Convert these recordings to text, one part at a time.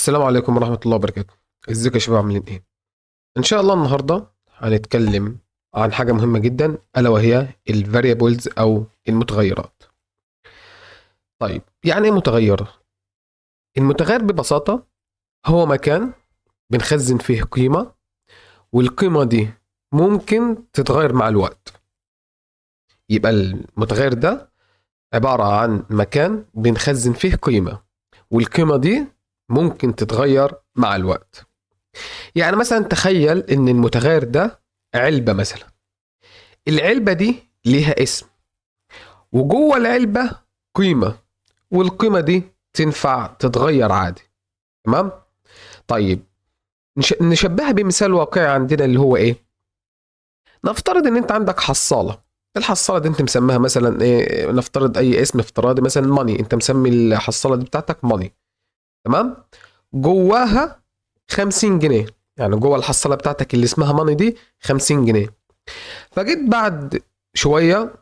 السلام عليكم ورحمة الله وبركاته. ازيكم يا شباب، عاملين ايه؟ ان شاء الله النهاردة هنتكلم عن حاجة مهمة جدا، الا وهي ال variables او المتغيرات. طيب يعني ايه متغير؟ المتغير ببساطة هو مكان بنخزن فيه قيمة، والقيمة دي ممكن تتغير مع الوقت. يبقى المتغير ده عبارة عن مكان بنخزن فيه قيمة، والقيمة دي ممكن تتغير مع الوقت. يعني مثلا تخيل ان المتغير ده علبة مثلا، العلبة دي ليها اسم، وجوه العلبة قيمة، والقيمة دي تنفع تتغير عادي. تمام؟ طيب نشبهها بمثال واقعي عندنا اللي هو ايه؟ نفترض ان انت عندك حصالة، الحصالة دي انت مسميها مثلا ايه؟ نفترض اي اسم افتراضي، مثلا money، انت مسمي الحصالة دي بتاعتك money. تمام؟ جواها 50 جنيه، يعني جوه الحصالة بتاعتك اللي اسمها money دي 50 جنيه. فجيت بعد شوية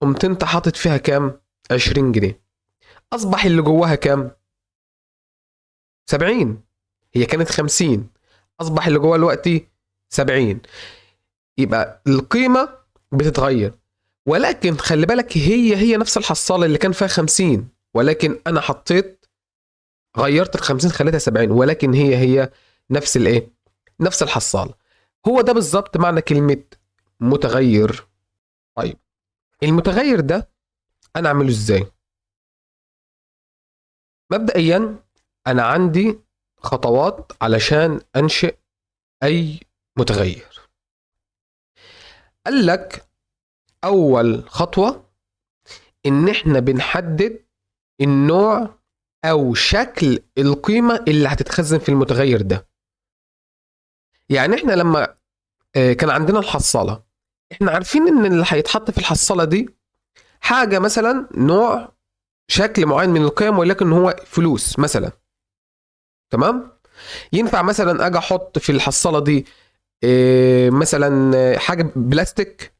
قمت انت حاطط فيها كام؟ 20 جنيه. اصبح اللي جواها كام؟ 70. هي كانت 50، اصبح اللي جواها دلوقتي 70. يبقى القيمة بتتغير، ولكن خلي بالك هي نفس الحصالة اللي كان فيها 50، ولكن انا غيرت ال 50 خليتها 70، ولكن هي نفس الايه؟ نفس الحصالة. هو ده بالظبط معنى كلمة متغير. طيب المتغير ده انا اعمله ازاي؟ مبدئيا انا عندي خطوات علشان انشئ اي متغير. قال لك اول خطوة ان احنا بنحدد النوع او شكل القيمة اللي هتتخزن في المتغير ده. يعني احنا لما كان عندنا الحصالة، احنا عارفين ان اللي هيتحط في الحصالة دي حاجة مثلا نوع شكل معين من القيم، ولكن هو فلوس مثلا. تمام؟ ينفع مثلا اجي احط في الحصالة دي مثلا حاجة بلاستيك؟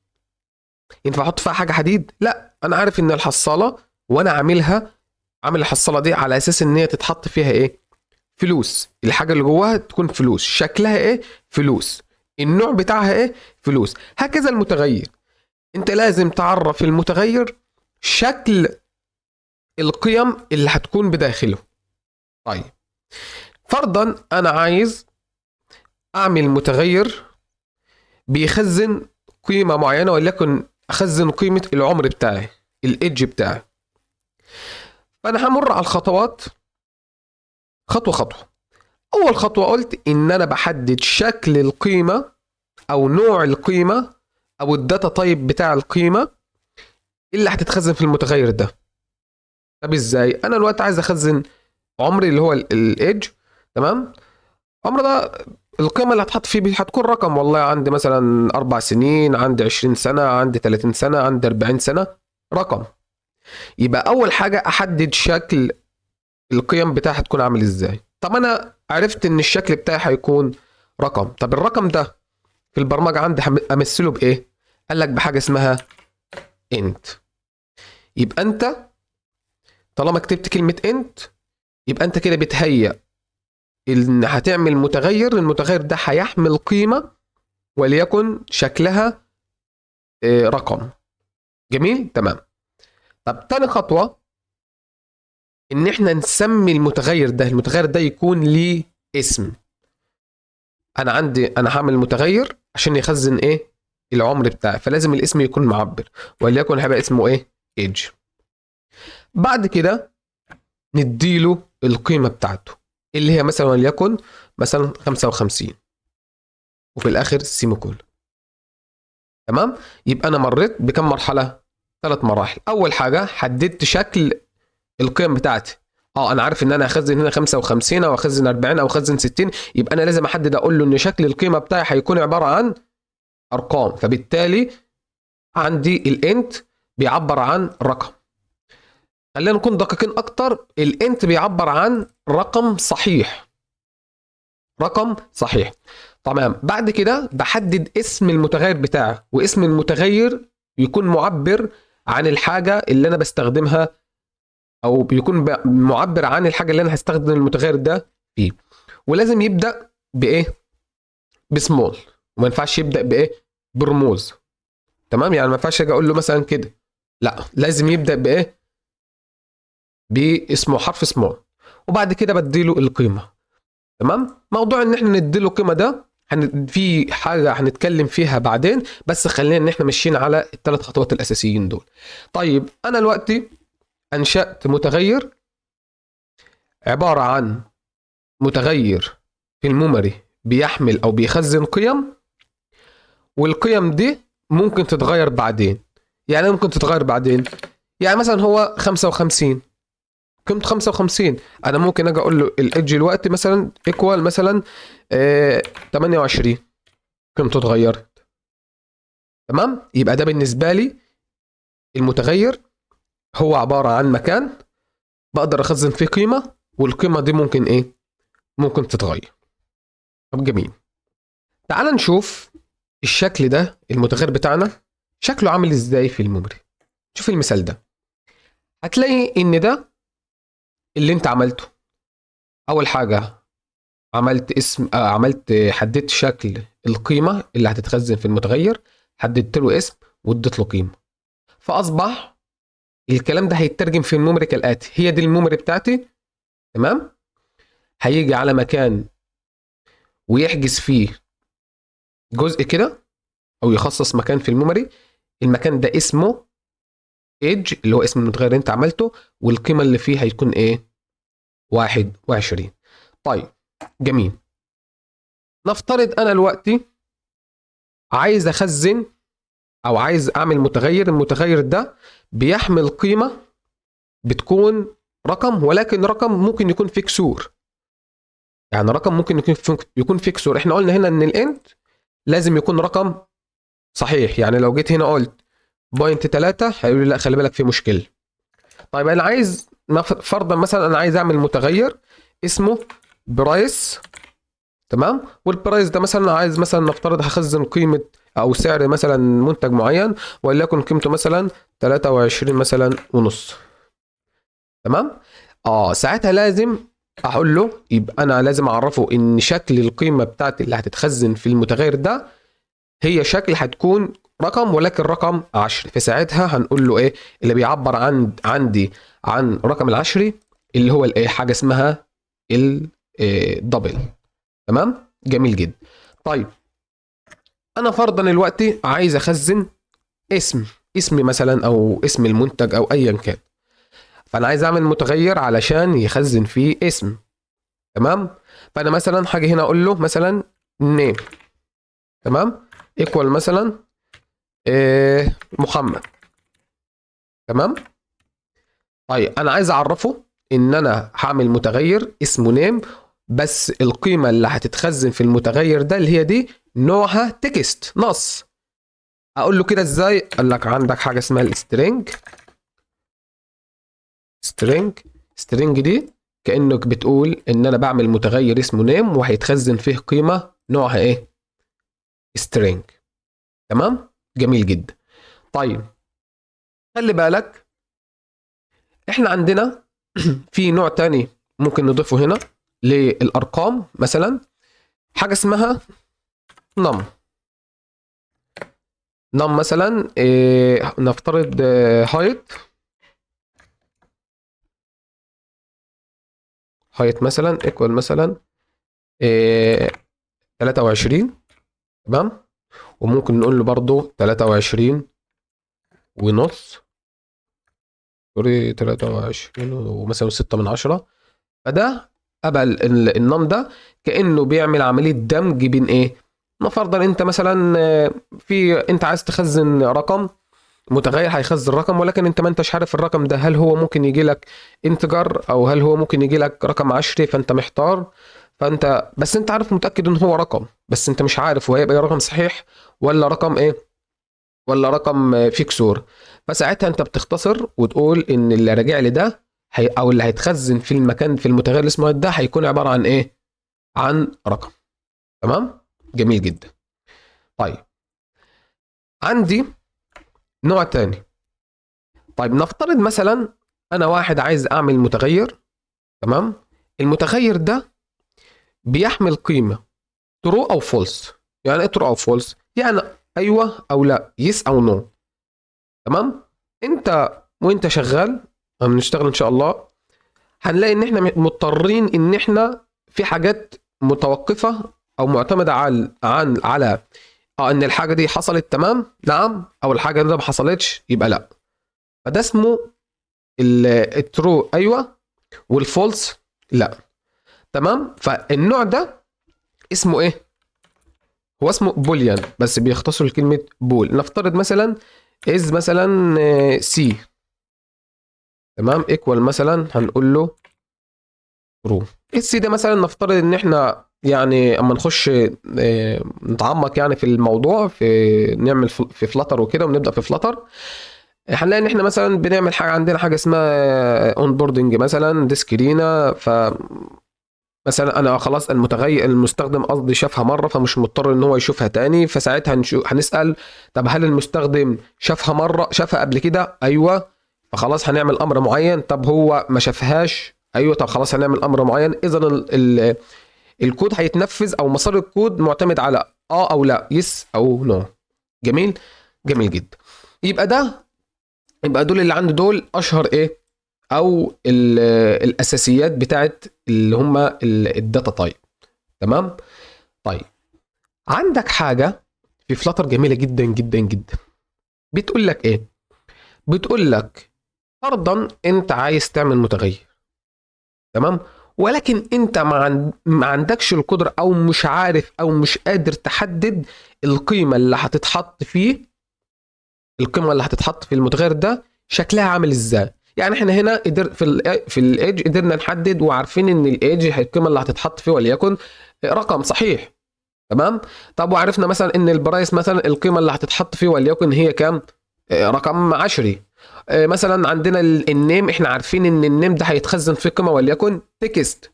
ينفع احط فيها حاجة حديد؟ لا، انا عارف ان الحصالة وانا عامل الحصالة دي على اساس ان هي تتحط فيها ايه؟ فلوس. الحاجة اللي جواها تكون فلوس، شكلها ايه؟ فلوس. النوع بتاعها ايه؟ فلوس. هكذا المتغير، انت لازم تعرف المتغير شكل القيم اللي هتكون بداخله. طيب فرضا انا عايز اعمل متغير بيخزن قيمة معينة، وليكن اخزن قيمة العمر بتاعي، الايدج بتاعي. فانا همر على الخطوات خطوة خطوة. اول خطوة قلت ان انا بحدد شكل القيمة او نوع القيمة او ال data type بتاع القيمة اللي هتتخزن في المتغير ده. طب ازاي؟ انا دلوقتي عايز اخزن عمري اللي هو الايدج. تمام؟ عمر ده القيمة اللي هتحط فيه هتكون رقم، والله عندي مثلا 4 سنين، عندي 20 سنة، عندي 30 سنة، عندي 40 سنة، رقم. يبقى أول حاجة أحدد شكل القيم بتاعها هتكون عامل إزاي. طب أنا عرفت إن الشكل بتاعي هيكون رقم. طب الرقم ده في البرمجة عندي أمثله بإيه؟ قال لك بحاجة اسمها int. يبقى أنت طالما كتبت كلمة int يبقى أنت كده بتهيأ إن هتعمل متغير، المتغير ده هيحمل قيمة وليكن شكلها رقم. جميل؟ تمام. طب تاني خطوة إن إحنا نسمي المتغير ده، المتغير ده يكون ليه اسم. أنا هعمل متغير عشان يخزن إيه؟ العمر بتاعي، فلازم الاسم يكون معبر، وليكن هيبقى اسمه إيه؟ age. بعد كده نديله القيمة بتاعته اللي هي مثلا وليكن مثلا 55، وفي الآخر semicolon. تمام؟ يبقى أنا مريت بكم مرحلة؟ 3 مراحل. أول حاجة حددت شكل القيم بتاعتي. أنا عارف إن أنا هخزن هنا 55 أو هخزن 40 أو هخزن 60، يبقى أنا لازم أحدد أقول له إن شكل القيمة بتاعي هيكون عبارة عن أرقام، فبالتالي عندي ال int بيعبر عن رقم. خلينا نكون دقيقين أكتر، ال int بيعبر عن رقم صحيح. رقم صحيح. تمام. بعد كده بحدد اسم المتغير بتاعي، واسم المتغير يكون معبر عن الحاجة اللي أنا بستخدمها، أو بيكون معبر عن الحاجة اللي أنا هستخدم المتغير ده فيه. ولازم يبدا بايه؟ بسمول، وما ينفعش يبدا بايه؟ برموز. تمام؟ يعني ما ينفعش اجي اقول له مثلا كده، لا، لازم يبدا بايه؟ باسمه حرف سمول، وبعد كده بديله القيمة. تمام؟ موضوع ان احنا نديله قيمة ده في حاجة هنتكلم فيها بعدين، بس خلينا ان احنا ماشيين على الثلاث خطوات الاساسيين دول. طيب انا دلوقتي انشات متغير عبارة عن متغير في ال memory بيحمل او بيخزن قيم، والقيم دي ممكن تتغير بعدين. يعني ممكن تتغير بعدين، يعني مثلا هو 55، قيمته 55، انا ممكن اجي اقول له ال age دلوقتي مثلا equal مثلا 28، قيمته اتغيرت. تمام؟ يبقى ده بالنسبة لي المتغير هو عبارة عن مكان بقدر اخزن فيه قيمة، والقيمة دي ممكن ايه؟ ممكن تتغير. طب جميل، تعال نشوف الشكل ده المتغير بتاعنا شكله عامل ازاي في ال memory. شوف المثال ده، هتلاقي ان ده اللي انت عملته. اول حاجة عملت اسم، عملت حددت شكل القيمة اللي هتتخزن في المتغير، حددت له اسم واديت له قيمة، فاصبح الكلام ده هيترجم في ال memory كالاتي. هي دي ال memory بتاعتي. تمام؟ هيجي على مكان ويحجز فيه جزء كده، او يخصص مكان في ال memory، المكان ده اسمه age اللي هو اسم المتغير اللي انت عملته، والقيمة اللي فيه هيكون ايه؟ 21. طيب جميل، نفترض انا دلوقتي عايز اخزن او عايز اعمل متغير، المتغير ده بيحمل قيمة بتكون رقم، ولكن رقم ممكن يكون فيه كسور. يعني رقم ممكن يكون فيه كسور. احنا قلنا هنا ان ال int لازم يكون رقم صحيح، يعني لو جيت هنا قلت point 3 هيقول لي لا خلي بالك في مشكلة. طيب انا عايز فرضا مثلا انا عايز اعمل متغير اسمه price، تمام؟ وال price ده مثلا عايز مثلا نفترض هخزن قيمة او سعر مثلا منتج معين، وليكن قيمته مثلا 23 مثلا ونص. تمام؟ ساعتها لازم اقول له، يبقى انا لازم اعرفه ان شكل القيمة بتاعتي اللي هتتخزن في المتغير ده هي شكل هتكون رقم، ولكن رقم 10. فساعتها هنقول له ايه اللي بيعبر عندي عن رقم العشري اللي هو الايه، حاجة اسمها ال double. تمام؟ جميل جدا. طيب انا فرضا دلوقتي عايز اخزن اسمي مثلا او اسم المنتج او ايا كان، فانا عايز اعمل متغير علشان يخزن فيه اسم. تمام؟ فانا مثلا هاجي هنا اقول له مثلا name، تمام، equal مثلا محمد. تمام؟ طيب انا عايز اعرفه ان انا هعمل متغير اسمه name، بس القيمة اللي هتتخزن في المتغير ده اللي هي دي نوعها text نص. اقول له كده ازاي؟ قال لك عندك حاجة اسمها ال string. string دي كانك بتقول ان انا بعمل متغير اسمه name وهيتخزن فيه قيمة نوعها ايه؟ string. تمام؟ جميل جدا. طيب خلي بالك احنا عندنا في نوع تاني ممكن نضيفه هنا للارقام، مثلا حاجة اسمها num. num مثلا إيه، نفترض height، height مثلا equal مثلا إيه 23. تمام؟ وممكن نقول له برضو 23 ونص، sorry 23 ومثلا 6/10. فده قبل ال num ده كأنه بيعمل عملية دمج بين ايه؟ نفرضا انت مثلا في انت عايز تخزن رقم، متغير هيخزن رقم، ولكن انت ما انتش عارف الرقم ده هل هو ممكن يجي لك integer او هل هو ممكن يجي لك رقم عشري، فانت محتار، فانت بس انت عارف متأكد ان هو رقم، بس انت مش عارف هو هيبقى رقم صحيح ولا رقم ايه، ولا رقم فيه كسور. فساعتها انت بتختصر وتقول ان اللي راجع لي ده هي او اللي هيتخزن في المكان في المتغير اللي اسمه ده هيكون عبارة عن ايه؟ عن رقم. تمام؟ جميل جدا. طيب عندي نوع تاني. طيب نفترض مثلا انا واحد عايز اعمل متغير، تمام؟ المتغير ده بيحمل قيمة true او false. يعني ايه true او false؟ يعني ايوه او لا، yes او no. تمام؟ انت وانت شغال، هنشتغل ان شاء الله، هنلاقي ان احنا مضطرين ان احنا في حاجات متوقفه او معتمدة على عن على ان الحاجة دي حصلت، تمام، نعم، او الحاجة دي ما حصلتش يبقى لا. فده اسمه ال true ايوه وال false لا. تمام؟ فالنوع ده اسمه ايه؟ هو اسمه boolean بس بيختصروا لكلمة bool. نفترض مثلا is مثلا c، تمام، equal مثلا هنقول له true. ال c ده مثلا نفترض ان احنا يعني اما نخش نتعمق يعني في الموضوع، في نعمل في Flutter وكده ونبدا في Flutter، هنلاقي ان احنا مثلا بنعمل حاجه، عندنا حاجة اسمها onboarding مثلا دي screen. ف مثلا انا خلاص المتغير المستخدم قصدي شافها مرة فمش مضطر ان هو يشوفها تاني. فساعتها هنسال طب هل المستخدم شافها مره، شافها قبل كده؟ ايوه، فخلاص هنعمل امر معين. طب هو ما شافهاش؟ ايوه، طب خلاص هنعمل امر معين. اذا الكود هيتنفذ او مسار الكود معتمد على اه او لا، yes او no. جميل، جميل جدا. يبقى ده، يبقى دول اللي عندي دول اشهر ايه او الاساسيات بتاعت اللي هم ال data type. تمام؟ طيب عندك حاجة في Flutter جميلة جدا جدا جدا، بتقول لك ايه؟ بتقول لك فرضا انت عايز تعمل متغير، تمام، ولكن انت ما عندكش القدرة او مش عارف او مش قادر تحدد القيمة اللي هتتحط فيه، القيمة اللي هتتحط في المتغير ده شكلها عامل ازاي. يعني احنا هنا قدر في ال age قدرنا نحدد وعارفين ان ال age القيمة اللي هتتحط فيه وليكن رقم صحيح. تمام؟ طب وعرفنا مثلا ان ال price مثلا القيمة اللي هتتحط فيه وليكن هي كام؟ رقم عشري. مثلا عندنا ال name، احنا عارفين ان ال name ده هيتخزن فيه قيمة وليكن text.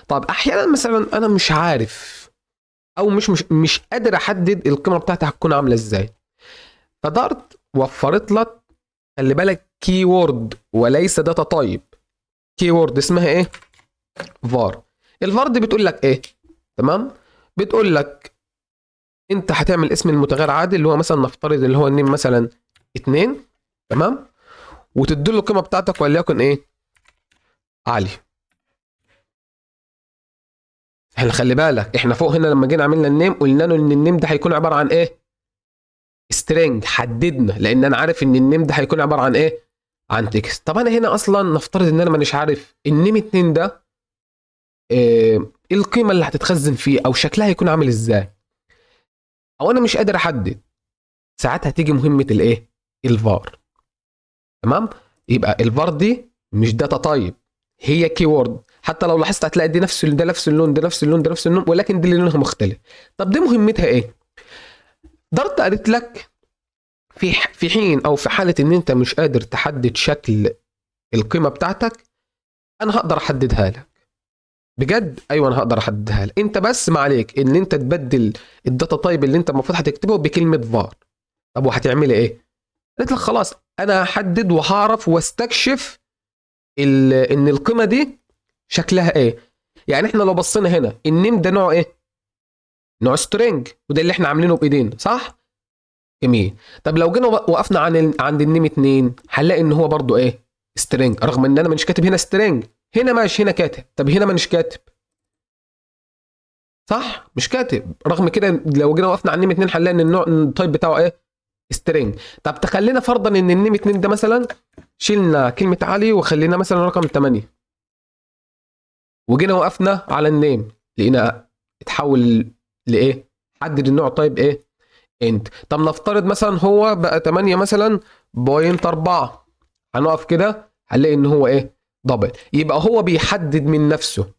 طب احيانا مثلا انا مش عارف او مش قادر احدد القيمة بتاعتي هتكون عامله ازاي. ف Dart وفرت لك، خلي بالك، keyword وليس data type، keyword اسمها ايه؟ var. ال var دي بتقول لك ايه؟ تمام؟ بتقول لك انت هتعمل اسم المتغير عادي اللي هو مثلا نفترض اللي هو ال name مثلا 2، تمام، وتدي له القيمة بتاعتك وليكن ايه؟ علي. احنا خلي بالك احنا فوق هنا لما جينا عملنا ال name قلنا له ان ال name ده هيكون عبارة عن ايه؟ string. حددنا لان انا عارف ان ال name ده هيكون عبارة عن ايه؟ عن text. طب انا هنا اصلا نفترض ان انا مانيش عارف ال name 2 ده ايه القيمة اللي هتتخزن فيه او شكلها هيكون عامل ازاي، او انا مش قادر احدد. ساعتها تيجي مهمة الايه؟ الفار. تمام؟ يبقى الفار دي مش data type، هي keyword. حتى لو لاحظت هتلاقي دي نفس ده نفس اللون، ده نفس اللون، ده نفس اللون، ولكن دي اللي لونها مختلف. طب دي مهمتها ايه؟ Dart قالت لك في حين او في حاله ان انت مش قادر تحدد شكل القيمة بتاعتك، انا هقدر احددها لك. بجد؟ ايوه انا هقدر احددها لك. انت بس ما عليك ان انت تبدل ال data type اللي انت المفروض هتكتبه بكلمه فار. طب وهتعملي ايه؟ قالت لك خلاص انا هحدد وهعرف واستكشف ان القيمة دي شكلها ايه. يعني احنا لو بصينا هنا ال name ده نوع ايه؟ نوع string، وده اللي احنا عاملينه بايدينا، صح؟ جميل. طب لو جينا وقفنا عند ال name 2 هنلاقي ان هو برضو ايه؟ string، رغم ان انا مش كاتب هنا string. هنا ماشي، هنا كاتب، طب هنا مش كاتب، صح؟ مش كاتب. رغم كده لو جينا وقفنا على ال name 2 هنلاقي ان النوع ال type بتاعه ايه؟ string. طب تخلينا فرضا ان ال name 2 ده مثلا شلنا كلمة علي وخلينا مثلا رقم 8، وجينا وقفنا على ال name لقينا اتحول لايه؟ حدد النوع type ايه؟ int. طب نفترض مثلا هو بقى 8 مثلا point 4، هنقف كده هنلاقي ان هو ايه؟ double. يبقى هو بيحدد من نفسه،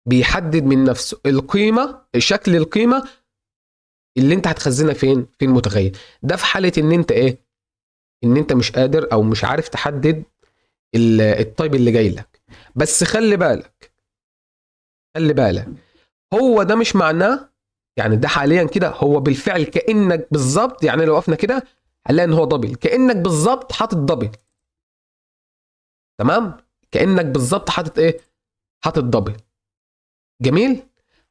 بيحدد من نفسه القيمة، شكل القيمة اللي انت هتخزنها فين؟ في المتغير ده، في حاله ان انت ايه؟ ان انت مش قادر او مش عارف تحدد ال type اللي جاي لك. بس خلي بالك، خلي بالك، هو ده مش معناه يعني ده حاليا كده هو بالفعل كانك بالظبط، يعني لو وقفنا كده هنلاقي ان هو double، كانك بالظبط حاطط double. تمام؟ كانك بالظبط حاطط ايه؟ حاطط double. جميل.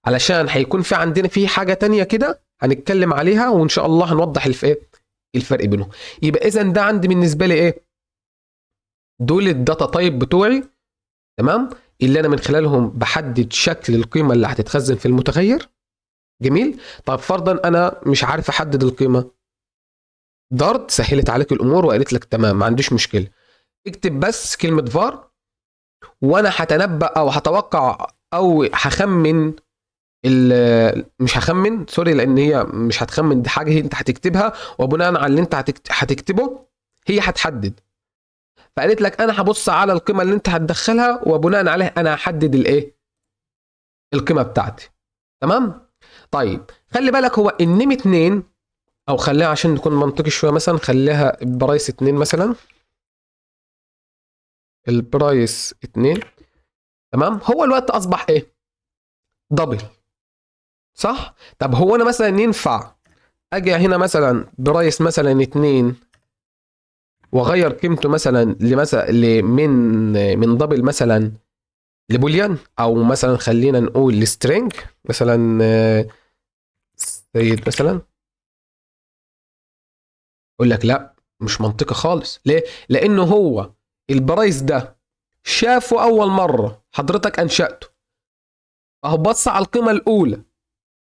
علشان هيكون في عندنا في حاجة تانية كده هنتكلم عليها، وان شاء الله هنوضح الفرق بينهم. يبقى اذا ده عندي بالنسبة لي ايه؟ دول ال data type بتوعي، تمام، اللي انا من خلالهم بحدد شكل القيمة اللي هتتخزن في المتغير. جميل. طب فرضا انا مش عارف احدد القيمة، Dart سهلت عليك الامور وقالت لك تمام ما عنديش مشكلة، اكتب بس كلمة فار وانا هتنبأ او هتوقع او هخمن، مش هخمن sorry، لان هي مش هتخمن، دي حاجة انت هتكتبها وبناء على اللي انت هتكتبه هي هتحدد. فقالت لك انا هبص على القيمة اللي انت هتدخلها وبناء عليها انا هحدد الايه؟ القيمة بتاعتي. تمام. طيب خلي بالك هو ال name 2، او خليها عشان نكون منطقي شوية مثلا خليها price 2 مثلا، ال price 2، تمام. هو الوقت اصبح ايه؟ double، صح؟ طب هو انا مثلا ينفع اجي هنا مثلا price مثلا 2 واغير قيمته مثلا لمثلا من double مثلا ل boolean، او مثلا خلينا نقول ل string مثلا، سيد مثلا، اقول لك لا مش منطقي خالص. ليه؟ لانه هو ال price ده شافه اول مرة حضرتك انشأته، فهو بص على القيمة الاولى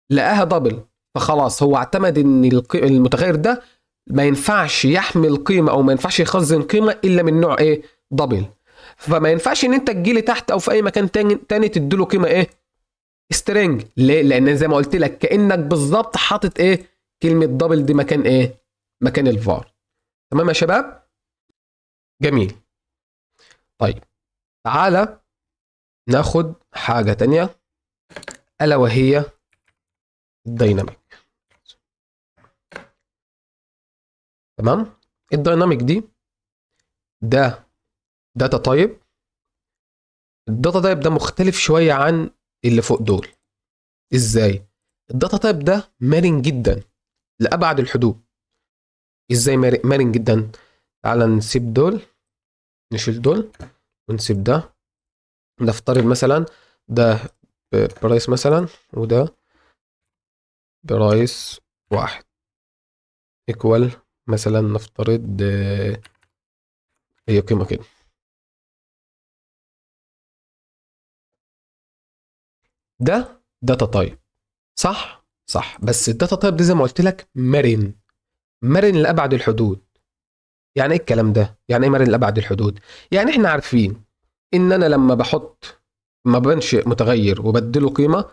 لقاها double، فخلاص هو اعتمد ان المتغير ده ما ينفعش يحمل قيمة او ما ينفعش يخزن قيمة الا من نوع ايه؟ double. فما ينفعش ان انت تجيلي تحت او في اي مكان تاني تديله قيمة ايه؟ string. ليه؟ لان زي ما قلت لك كانك بالظبط حاطط ايه؟ كلمة double دي مكان ايه؟ مكان الفار. تمام يا شباب؟ جميل. طيب تعالى ناخد حاجة تانية، الا وهي ال dynamic. تمام؟ ال dynamic دي ده data type. ال data type ده مختلف شوية عن اللي فوق دول. ازاي؟ ال data type ده مرن جدا لابعد الحدود. ازاي مرن جدا؟ تعالى نسيب دول، نشيل دول ونسيب ده. نفترض مثلا ده price مثلا وده price 1 equal مثلا، نفترض هي قيمة كده. ده data type، صح؟ صح. بس ال data type دي زي ما قلت لك مرن، مرن لأبعد الحدود. يعني ايه الكلام ده؟ يعني ايه مرن لأبعد الحدود؟ يعني احنا عارفين ان انا لما بحط ما بنشئ متغير وبدله قيمة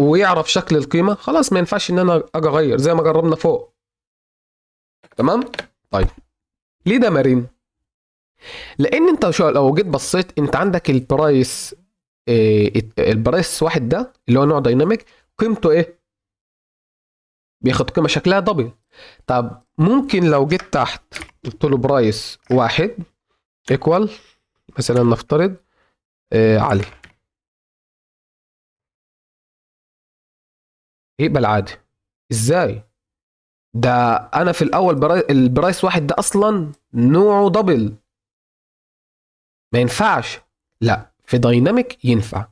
ويعرف شكل القيمة، خلاص ما ينفعش ان انا اجي اغير زي ما جربنا فوق. تمام؟ طيب ليه ده مرن؟ لان انت لو جيت بصيت انت عندك ال price، ال price 1 ده اللي هو نوع dynamic قيمته ايه؟ بياخد قيمة شكلها double. طب ممكن لو جيت تحت قلت له price 1 equal مثلا نفترض علي، يقبل عادي. ازاي؟ ده انا في الاول ال price 1 ده اصلا نوعه double، ما ينفعش. لا، في dynamic ينفع.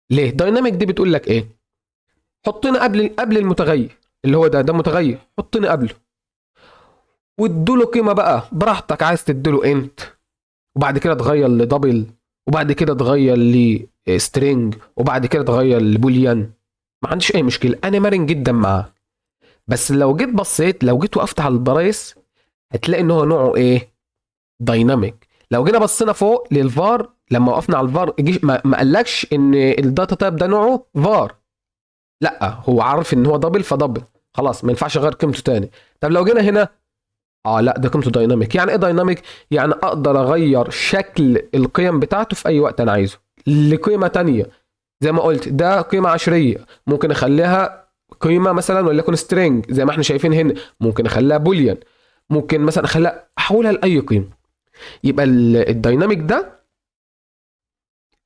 ليه؟ dynamic دي بتقول لك ايه؟ حطنا قبل المتغير اللي هو ده متغير، حطنا قبله وادوا له قيمة بقى براحتك، عايز تديله int وبعد كده تغير ل double وبعد كده تغير ل string وبعد كده تغير ل boolean، ما عنديش اي مشكلة، انا مرن جدا معاه. بس لو جيت بصيت، لو جيت وقفت على ال price هتلاقي ان هو نوعه ايه؟ dynamic. لو جينا بصينا فوق للفار، لما وقفنا على الفار ما قالكش ان ال data type ده نوعه فار، لا هو عارف ان هو double ف double، خلاص ما ينفعش اغير قيمته تاني. طب لو جينا هنا لا ده قيمته dynamic. يعني ايه dynamic؟ يعني اقدر اغير شكل القيم بتاعته في اي وقت انا عايزه لقيمة تانية. زي ما قلت ده قيمة عشرية، ممكن اخليها قيمة مثلا وليكن string زي ما احنا شايفين هنا، ممكن اخليها boolean، ممكن مثلا اخليها احولها لاي قيمة. يبقى ال dynamic ده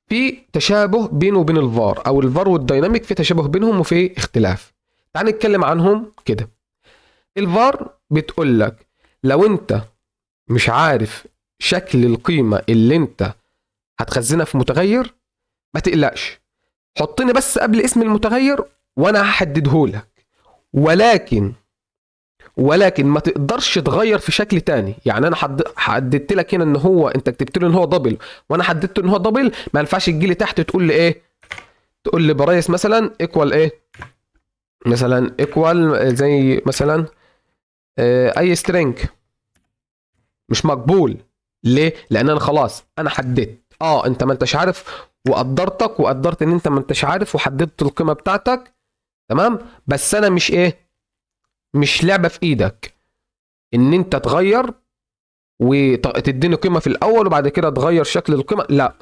في تشابه بينه وبين الفار، او ال var وال dynamic في تشابه بينهم وفي اختلاف. تعال نتكلم عنهم كده. الفار بتقول لك لو انت مش عارف شكل القيمة اللي انت هتخزنها في متغير ما تقلقش، حطني بس قبل اسم المتغير وانا هحدده لك، ولكن ما تقدرش تغير في شكل تاني. يعني انا حددت لك هنا ان هو، انت كتبت له ان هو double وانا حددت ان هو double، ما ينفعش تجي لي تحت تقول لي ايه؟ تقول لي price مثلا equal ايه؟ مثلا equal زي مثلا اي string، مش مقبول. ليه؟ لان انا خلاص انا حددت، انت ما انتش عارف وقدرتك وقدرت ان انت ما انتش عارف وحددت القيمة بتاعتك، تمام؟ بس انا مش ايه؟ مش لعبه في ايدك ان انت تغير وتديني قيمة في الاول وبعد كده تغير شكل القيمة، لا.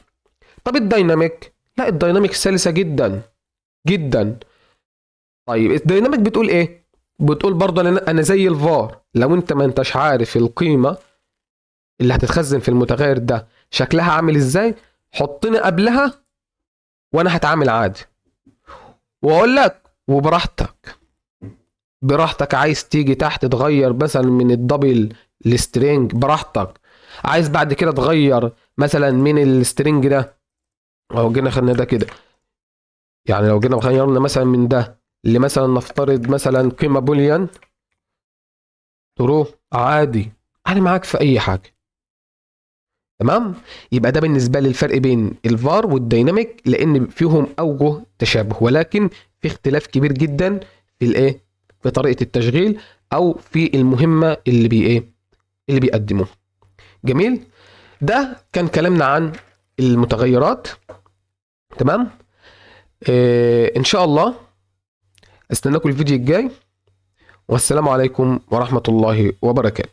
طب ال dynamic؟ لا، ال dynamic سلسه جدا جدا. طيب ال dynamic بتقول ايه؟ بتقول برضه انا زي الفار، لو انت ما انتش عارف القيمة اللي هتتخزن في المتغير ده شكلها عامل ازاي، حطني قبلها وانا هتعامل عادي واقول لك وبراحتك، براحتك عايز تيجي تحت تغير مثلا من ال double ل string براحتك، عايز بعد كده تغير مثلا من ال string ده، لو جينا خدنا ده كده، يعني لو جينا غيرنا مثلا من ده لمثلا نفترض مثلا قيمة boolean true عادي، انا معاك في اي حاجة. تمام؟ يبقى ده بالنسبة لي الفرق بين ال var وال dynamic، لان فيهم اوجه تشابه ولكن في اختلاف كبير جدا في الايه؟ في طريقه التشغيل او في المهمة اللي بي ايه؟ اللي بيقدموه. جميل؟ ده كان كلامنا عن المتغيرات. تمام؟ ان شاء الله استناكم الفيديو الجاي، والسلام عليكم ورحمة الله وبركاته.